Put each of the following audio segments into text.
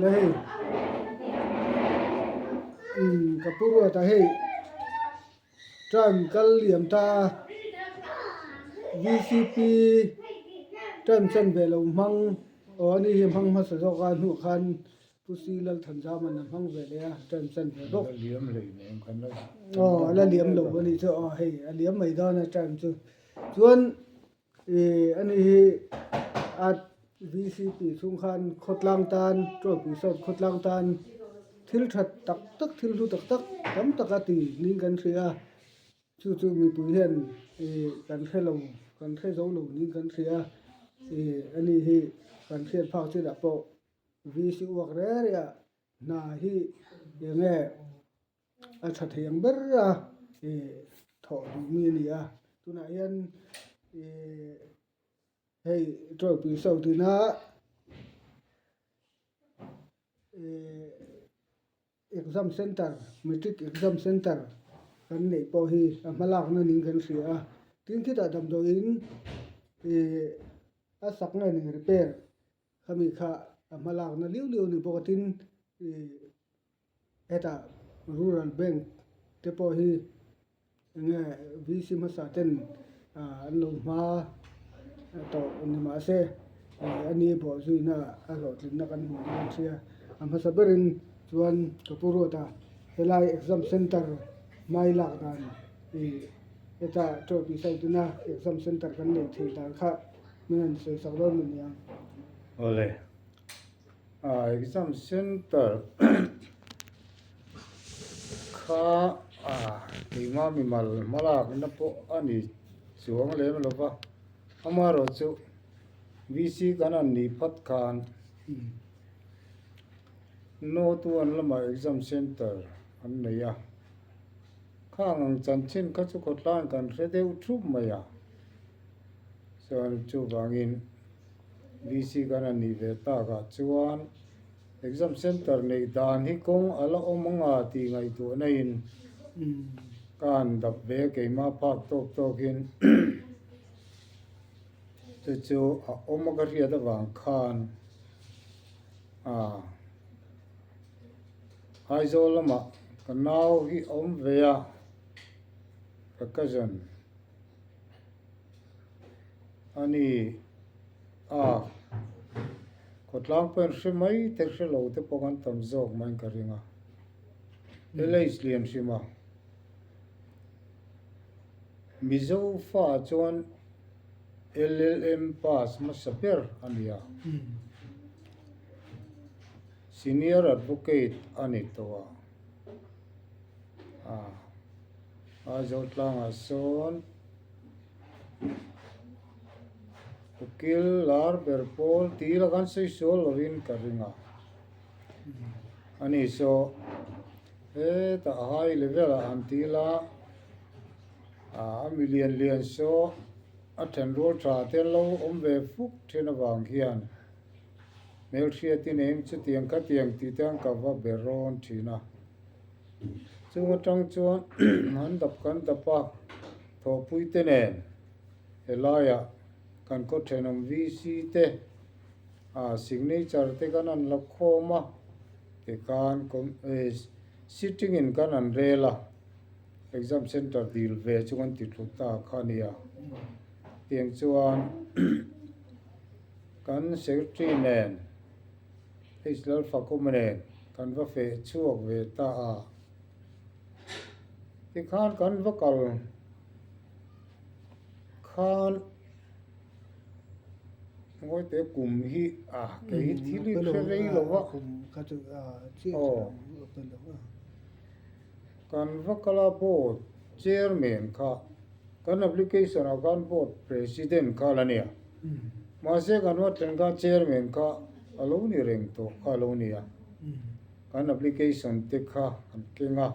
Hei umm ka pu ruata hei term kal liam ta a vcp term chan ve lo hmang aw ani hi hmang hmasa zawk a hnuah khan Pu Si Lalthanzaman a hmang ve leh a term chan ve bawk aw a la liam lo a nih chu aw hei a liam mai dawn a term chu chuan. Ih ani hi a vcp chhung khan khawtlang tan tawlhpui sawt khawtlang tan thil tha tak tak thil hlu tak tak tam tak a ti niin kan hria a chu chu mipui hian ih kan hre lo kan hre zo lo niin kan hria a ih ani hi kan hriat phak chinah pawh vc uak reng reng ah hna hi eng nge. A tha thei ang ber a ih thawh duh mi a ni a tunah hian ih hei tawlhpui sawi tina ih exam center matric exam center kan neih pawh hi a hma lakna niin kan hria a tin khitah damdawiin ih a sak nge ni repair khami kha a hma lakna liu liu a ni bawk a tin ih. Hetah Rural Bank te pawh hi enge VC hmasa ten an lo hma tawh ni mahse a ni bawh zuina a hlawhtlinna kan hmuh dawn a hria. A hmasa berin chuan ka pu Ruata helai exam center hmai lak dan ih heta tawlhpui side tuna exam center kan neih theih dan kha min han sawi sak dawn a ni ang. Awle. Exam center kha keimah mimal hmalakna pawh a ni chuang lem lo va, amaherawhchu VC kan han nih phawt khan North one lamah exam center an nei a, khang ang chanchin kha chu khawtlang kan hre deuh thup mai a, chuan chuvangin. VC kan a nih ve takah chuan exam center neih dan hi kawng a la awm anga tih ngaihtuahna in ka han dap ve keimah phak tawk tawkin chu chu a awm a ka hriat avang khan ah Aizawl lamah ka nau hi a awm ve a ka cousin. A ni a, khawtlang pawh in hre mai te hre lo te pawh kan tam zawk mai in ka ring a, LH lian hrim a, Mizo fa chuan LLM pass hmasa ber a ni a, Senior Advocate a ni tawh a, Aizawl tlangah sawn. Ukil lar ber pawl tih la kan sawi sual lovin ka ring a. Ani saw hetah high level ah han ti la a mi lian lian saw a thenrual tha te an lo awm ve fuk thin avang hian hmelhriatin eng chutiang khatiang tih te an ka va ber rawn thin a. Chung atang chuan an dap kan dap a, thawhpui te nen helaiah kan khaw thenawm VC te ah signature te kan han la khawm a, tikhan sitting in kan han rel a, exam center dil ve chu kan ti thlu ta kha a nia. Tiang chuan kan secretary nen. H Lalfakawma nen kan va feh chhuak ve ta a, tikhan kan va kal khan ngawite kum hi a kei hi thil hi hre rei lo va, aw kan va kal a board chairman kha kan application ah khan board president kha la nia. Mahse kan va thleng kha chairman kha a lo ni reng tawh kha a lo ni a, kan application te kha kan keng a,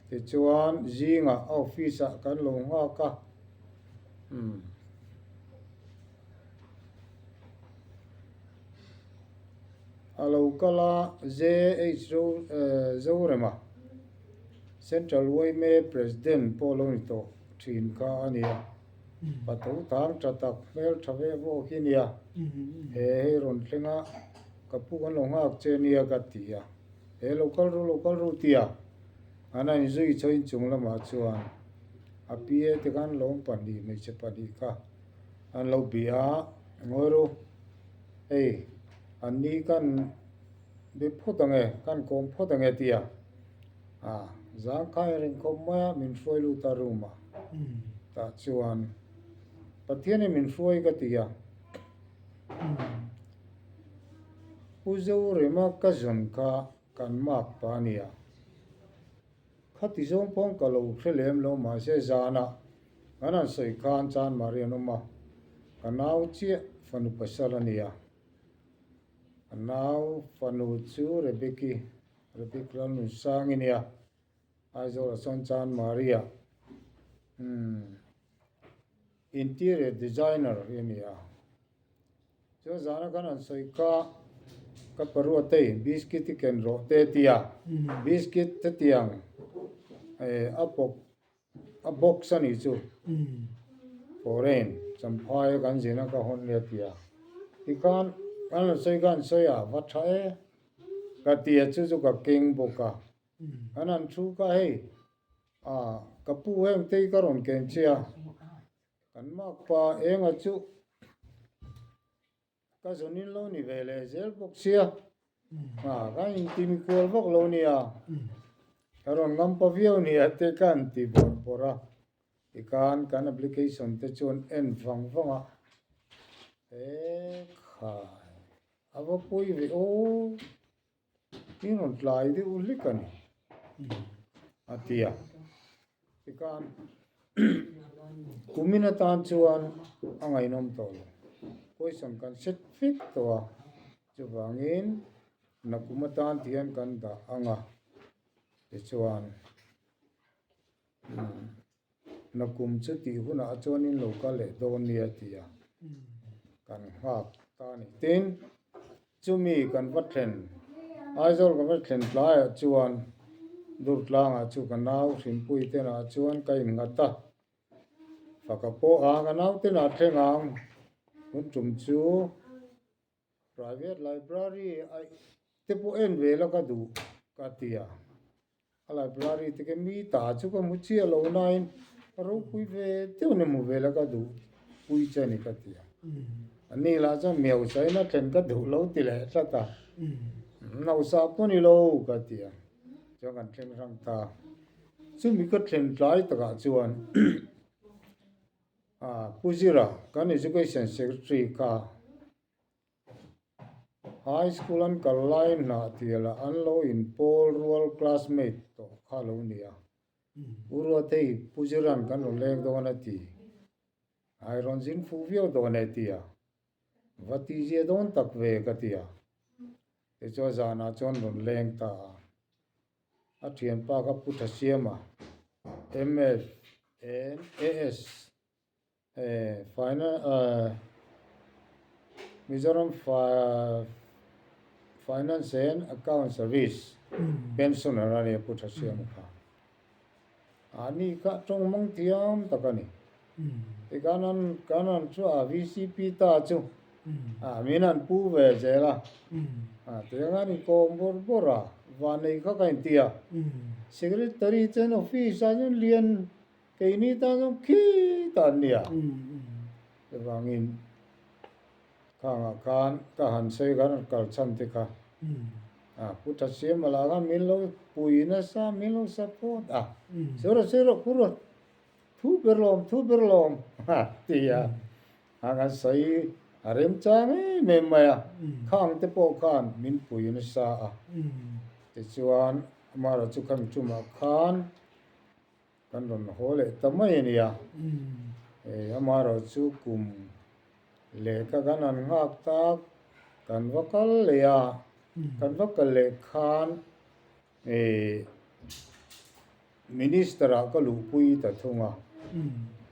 tichuan zingah a office ah kan lo nghak a, umm a lo kal a JH Zorema Central yma President pawh a lo ni tawh thin kha a ni a. Patho tang tha tak hmel tha ve vawk hi nia. He hei rawn thleng a Ka pu kan lo nghak che nia ka ti a, he lo kal ru lo kal ru ti a, an a inzui chho inchung lamah chuan a PA te khan lawm pahnih hmeichhe pahnih kha an lo bih a, ngawi ru, hei an ni kan be phawt ang e, kan kawm phawt ang e ti a, ah zangkhai a ring khawp mai a, min hruai lut a room ah tah chuan Pathianin min hruai ka ti a. Pu Zorema ka zawn kha kan mak pa a nia. Khati zawng paw'n ka lo hre lem lo mahse zanah kan han sawi khan Chanmari an awm a, ka nau chiah fanu pasal a nia. Ka nau fanu chu Rebeki, Rebek Lalnunsangi nia, Aizawlah chuan Chanmari-ah umm. Interior designer hi a ni a, chuan zana khan an sawi kha ka paruatei biscuit i ken rawh te a ti a, biscuit hetiang eh a pawp a box a nih chu foreign champhai a kan zin a ka hawn nia a ti a, tikhan kan han sawi kha an sawi a va tha e ka ti a chu chu ka keng bawk a, kan han thu kha hei. A, ka pu heng te hi ka rawn ken che a, kan mak pa enga chu ka zawnin lo ni ve leh zel bawk sia, a ka intimi kual vak lo nia, ka rawn ngam pa viau nia te ka han ti bawrh bawrh a, tikhan kan application te chuan en vang vang a, ekhai a va pawi ve aw. I rawn tlai deuh hlek a ni, a ti a. Tikhan kumin atan chuan a ngaihnawm tawh lo. Question kan set vek tawh a, chuvangin nakum atan ti hian kan dah ang a. Tichuan nakum chu tih hunah chuanin lo kal leh dawn nia ti a, kan nghak ta a ni. Tin, chumi kan va thlen, Aizawl kan va thlen tlaiah chuan Durtlangah chu ka nau Hrimpui tenah chuan ka innghat a, faka pawh ang a nau tenah thleng ang, hun tum chu Private library a te pawh en ve la ka duh ka ti a, a library te khi mi ta chu ka hmu chiah lo nain ka ropui ve deuh ni hmu ve la ka duh pui che a ni ka ti a, a ni lah chuan miausa in a thlen ka duh lo ti leh tlat a, nausa pawh ni lo ka ti a, chuan kan thleng hrang ta, chumi ka thlen tlai takah chuan. Pu Zira, kan Education Secretary kha High School an kal lai hnah tialah an lo inpawl rual classmate tawh kha lo ni a. U Ruatei, Pu Zira'n kan rawn leng dawn a ti. Ai rawn zin fuh viau dawn e ti a. Va tizia dawn tak ve ka ti a. Tichuan zanah chuan rawn leng ta a. A thianpa kha Pu Thasiama, MFNAS, Mizoram Finance and Account Service pensioner a ni a Pu Thasiama kha. A ni kha tawng mang thiam tak a ni. Tikhan an kan an chu a VCP ta chu a min an pu ve zel a, a tiang an inkawm bawrh bawrh a, vanei kha ka inti a, Secretary chuan office ah chuan lian keini tan chuan khi ta an nia, chuvangin khangah khan ka han sawi khan an kal chhan te kha a Pu Thasiama lah khan min lo pui nasa min lo support a, sawi rawh sawi rawh Pu Ruat. Thu ber lawm, thu ber lawm a ti a, a kan sawi a remchang em em mai a, khang te pawh khan min pui nasa a, tichuan amaherawh chu khami tumah khan kan rawn haw leh ta mai a nia, amaherawh chu kum lehkha kan han nghak tak, kan va kal leh a, kan va kal leh khan Ih Minister ah ka luhpui ta thung a,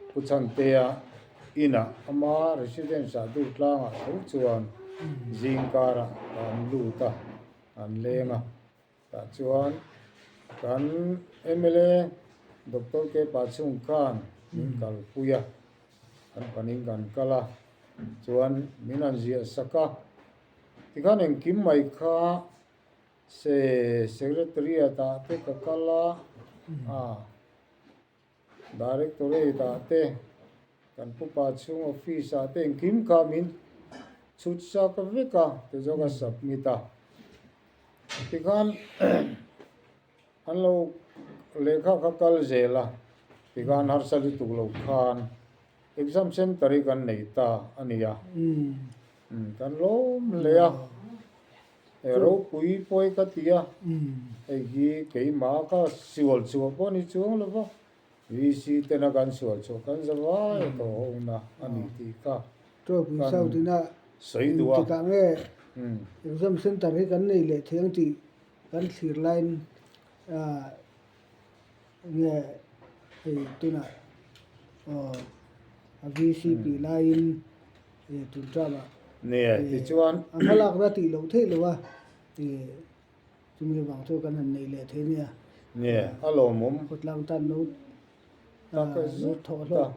Pu Chhantea inah ama residence ah Durtlangah tho chuan zingkarah kan lut a, an leng a, tah chuan kan mla Doctor K Pachhung khan min kalpui a, kan panin kan kal a, chuan min han ziah sak a. Tikhan engkim mai kha se Secretariat ah te ka kal a, a Directorate ah te kan pupa chhung office ah te engkim kha min chhut sak vek a, tichuan ka submit a. Tikhan An lo lehkha kha kal zel a, tikhan harsa lutuk lo khan exam center hi kan nei ta a ni a, kan lawm hle a, he ropui pawi ka ti a, hei hi keimah ka sual chhuah pawh ni chuang lo va, VC tena kan sual chhuah kan za vai tawh ho na a ni tih kha kan sawi duh a. Exam center hi kan nei leh thei ang tih Kan thlir laiin nge hei tunah aw a VCP laiin tun ṭamah Nia, tichuan a hmalakna tih loh theih loh a, chumi avang chu kan han nei leh thei nia. Nia, a lawmawm. Khawtlang tan lo lo thawh hlawk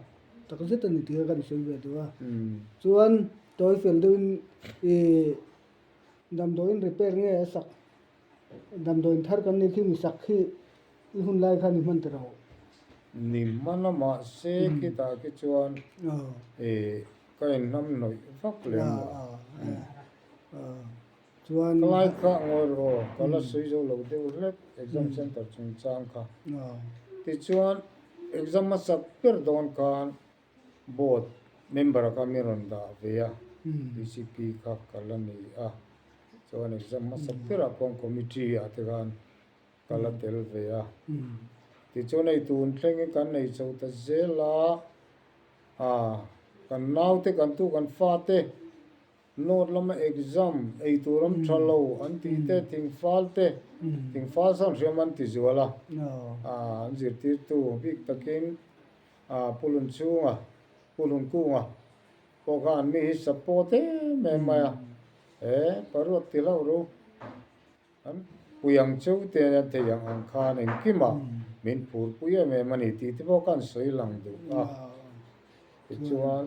tak zet a ni tih kha kan sawi ve duh a. Chuan tawi fel deuhin ih Damdawiin repair nge a sak? Damdawiin thar kan nei khi mi sak khi i hun lai khan i hman ta ro. Ni hman a mahse khitah khi chuan ih ka inhnam hnawih vak lem lo. Chuan Ka lai kha ngawi rawh aw, ka la sawi zo lo deuh hlek exam center chungchang kha. Tichuan exam hmasak ber dawn khan Board member a kha mi rawn dah ve a, DCP kha ka la ni a, chuan exam hmasa berah pawh committee ah te khan ka la tel ve a. Tichuan hei tun thlengin kan nei chho ta zel a, ah kan naute kan tu kan fate Note lama exam ei tur an tha lo an tih te, thingfal te, thingfal sawn hriam an ti zual a, an zirtirtu bik takin Pulun chhunga, Pulun kunga pawh kha an mi hi support em em mai a, he paruat ti hlauh ru an pui ang cheu te an thei ang ang khan engkimah min phurpui em em a ni tih te pawh kha an sawi lang duh a. Tichuan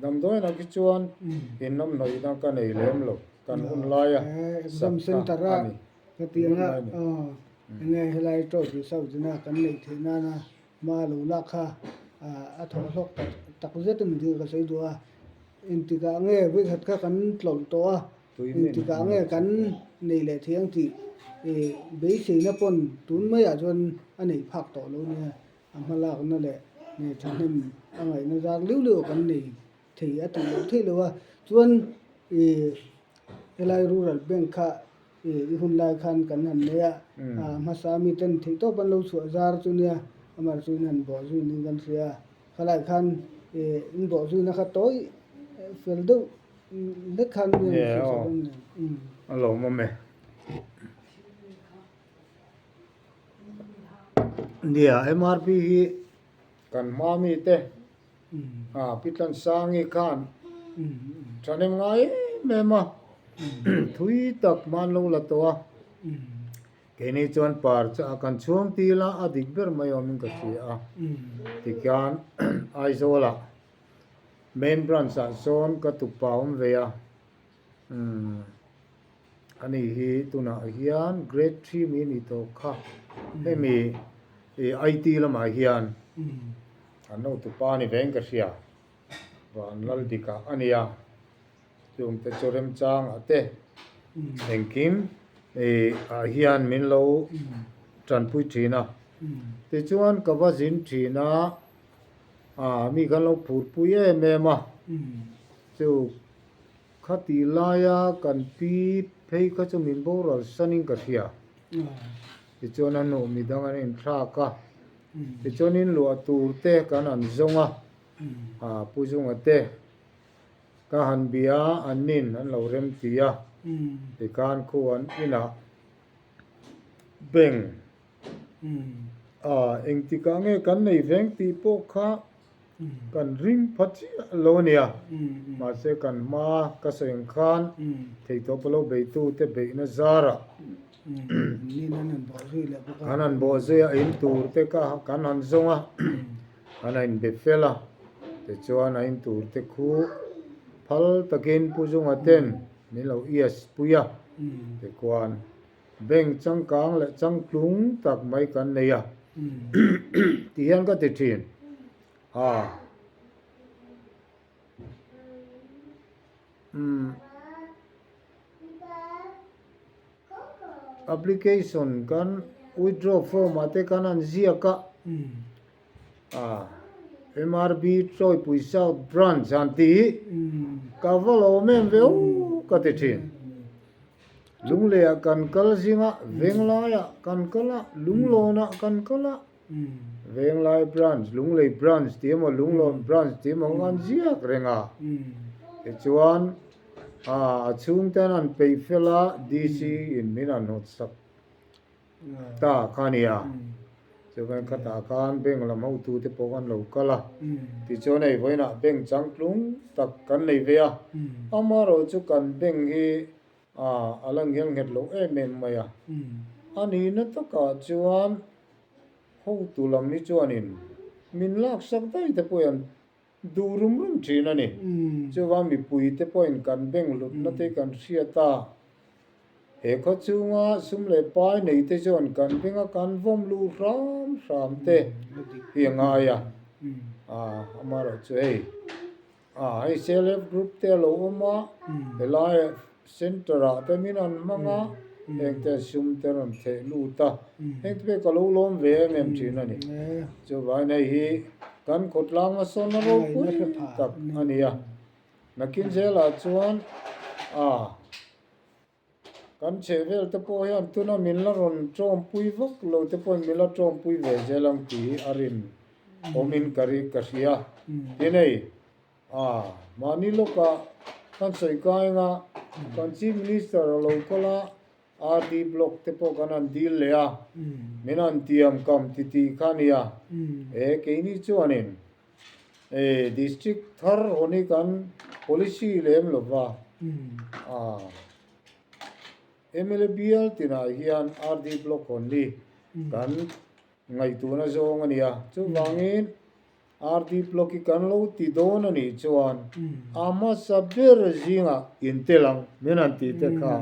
damdawiinah khi chuan inhnamhnawihna ka nei lem lo, kan hun laia sak kha a ni. Hetianga enge helai trophy South-ina kan neih theih nana hma lo lak kha a thawh hlawk tak tak zet a ni tih ka sawi duh a. Engtikah nge vawikhat kha kan tlawlh tawh a, engtikah nge kan nei leh thei ang tih beiseina pawn tun maiah chuan a neih phak tawh lo nia. A hmalakna leh thahnem a ngaihna zar liu liu kan nei thei a tih loh theih loh a, chuan ih helai rural bank kha ih i hun lai khan kan han nei a, a hmasa mi ten theih tawp an lo chhuah zar chu nia amah chu in han bawh zui ning kan hria a, khalai khan ih in bawh zuina kha tawi fel deuh hlek khan mi an hrilh sak a ni. A lawmawm e. Nia, MRP hi kan hma mi te ah Pi Tlansangi khan thahnem ngai em em a, thui tak hman lo la tawh a, keini chuan par chu a kan chhuang til a, a dik ber mai awmin ka hria a, tikhian Aizawl ah main branch ah sawn ka tupa awm ve a, umm. Ani hi tunah hian grade three mi ni tawh kha hemi ih IT lamah hian an hotupa a ni ve in ka hria Vanlaldika a nia chungte chu remchangah te engkim ih ah hian min lo tanpui thin a tichuan ka va zin thin a ah mi khan lo phurpui em em a chu. Khati laia kan pi phei kha chu min boral sanin ka hria. Tichuan a hnuh midang an inthlak a, tichuan in luah tur te kan han zawng a, ah Pu Zunga te ka han bia a, an nin an lo rem ti a, tikhan khu an inah bank ah engtikah nge kan nei veng tih pawh kha Kan ring pha chiah lo a nia, mahse kan hma ka sawi ang khan theihtawp a lo beitu te beihna zarah kan han bawh zui a, in tur te kha kan han zawng a, kan han inbe fel a, tichuan a in tur te khu phal takin Pu Zunga ten. min lo ias pui a, tikhuan bank changkang leh changtlung tak mai kan nei a tih hian ka ti thin a. Umm application kan withdraw form ah te kan han ziak a ah MRB Chawipui South Branch han tih hi ka va lo awm em ve aw ka ti thin. Lunglei ah kan kal zing a, Venglai ah kan kal a, Lunglawn ah kan kal a, Venglai Branch, Lunglei Branch tih emaw Lunglawn Branch tih emaw kha an ziak reng a. Tichuan a chhungte an han peih fel a, DC in min han hnawt sak ta kha a ni a. Chuan khatah khan bank lam hotute pawh khan lo kal a. Tichuan hei vawiinah bank changtlung tak kan nei ve a. Amaherawhchu kan bank hi a la ngel nghet lo em em mai a. A nihna takah chuan hotu lam hi chuanin min laksak daih te pawhin an duh rum rum thin a ni. Chuvang mipuite pawhin kan bank hlutna te kan hriat a, he khaw chhunga sum leh pai nei te chuan kan benga kan vawm luh hram hram te hi a ngai a. Amaherawhchu hei. A, hei Self Group te a lo awm a, helai Centre ah te min an hmang a, heng te sum te rawn theh lut a, heng te pawh ka lo lawm ve em em thin a ni. Chuvangin hei hi kan khawtlang hmasawnna ropui tak a ni a, nakin zelah chuan a. Kan chhehvel te pawh hian tuna min la rawn tawmpui vak lo te pawhin min la tawmpui ve zel ang tih hi a rin awmin ka ri ka hria. Tin hei, ah, mahni lawkah kan sawi kai anga kan Chief Minister a lo kal a, RD Block te pawh kan han dil leh a, min han tiam kam ti tih kha a nia. He keini chuanin eh District thar hawn hi kan policy lem lova, ah. Mla bial tinah hian RD Block hawn hi kan ngaihtuahna zawng a ni a, chuvangin RD Block hi kan lo ti dawn a nih chuan a hmasa ber zingah intel ang min han tih te kha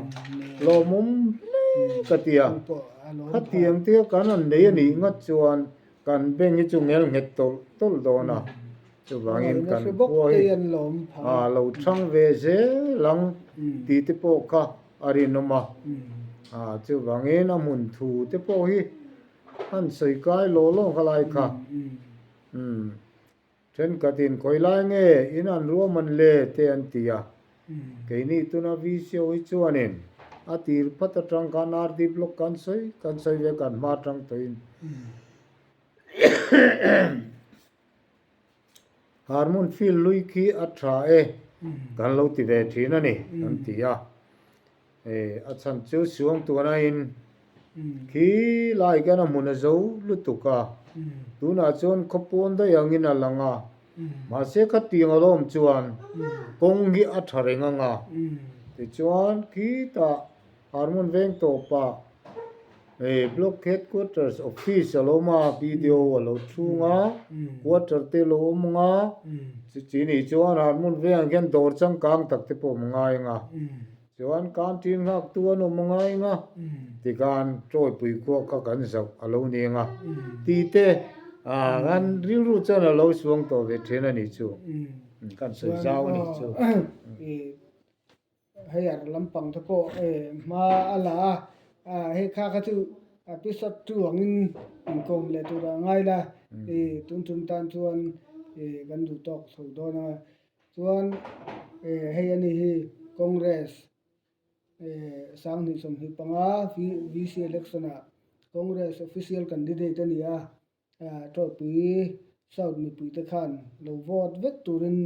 lawmawm hle ka ti a, khatiang te kan han nei a nih ngat chuan kan bank hi chu ngel nghet tawlh tawlh dawn a. Chuvangin kan khua hi a lo chhang ve zel ang tih te pawh kha a rinawm a. Chuvangin a hmun thu te pawh hi an sawi kai lawh lawng kha lai kha. Thenkhatin khawi lai nge in an ruahman le te an ti a. Keini tuna VCO hi chuanin a tir phat atang khan RD block kan sawi kan sawi ve kan hma atang tawhin. Harmun field lui khi a tha e kan lo ti ve thin a ni an ti a, hei a chhan chu suang tuana in khi lai khian a hmun a zo lutuk a, tunah chuan khawpawn daih angin a lang a, mahse khatiang alawm chuan kawng hi a tha reng ang a, tichuan khitah Harmun veng tawpah Hei Block Headquarters Office a lo awm a, BDO a lo chhung a, quarter te a lo awm ang a, chi nih chuan Harmun vengah khian dawr changkang tak te pawh awm ngai ang a, chuan canteen nghaktu an awm ngai ang a, tikhan Tawipui khua kha kan zauh a lo ni ang a, tih te kan rilru chuan a lo suang tawh ve thin a nih chu, kan sawi zau a nih chu. Hei ar lampang te pawh hma a la a, hei kha kha chu episode 2 angin inkawm leh turah a ngai la, tun tum tan chuan kan duh tawk chho dawn ang a, chuan hei a ni hi Congress 2025 VC election ah Congress official candidate a ni a, Tawlhpui South mipuite khan lo vote vek turin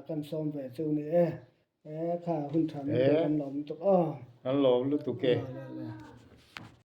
kan sawm ve cheu ni e. Kha hun tha min pek kan lawm lutuk aw. Kan lawm lutuk e.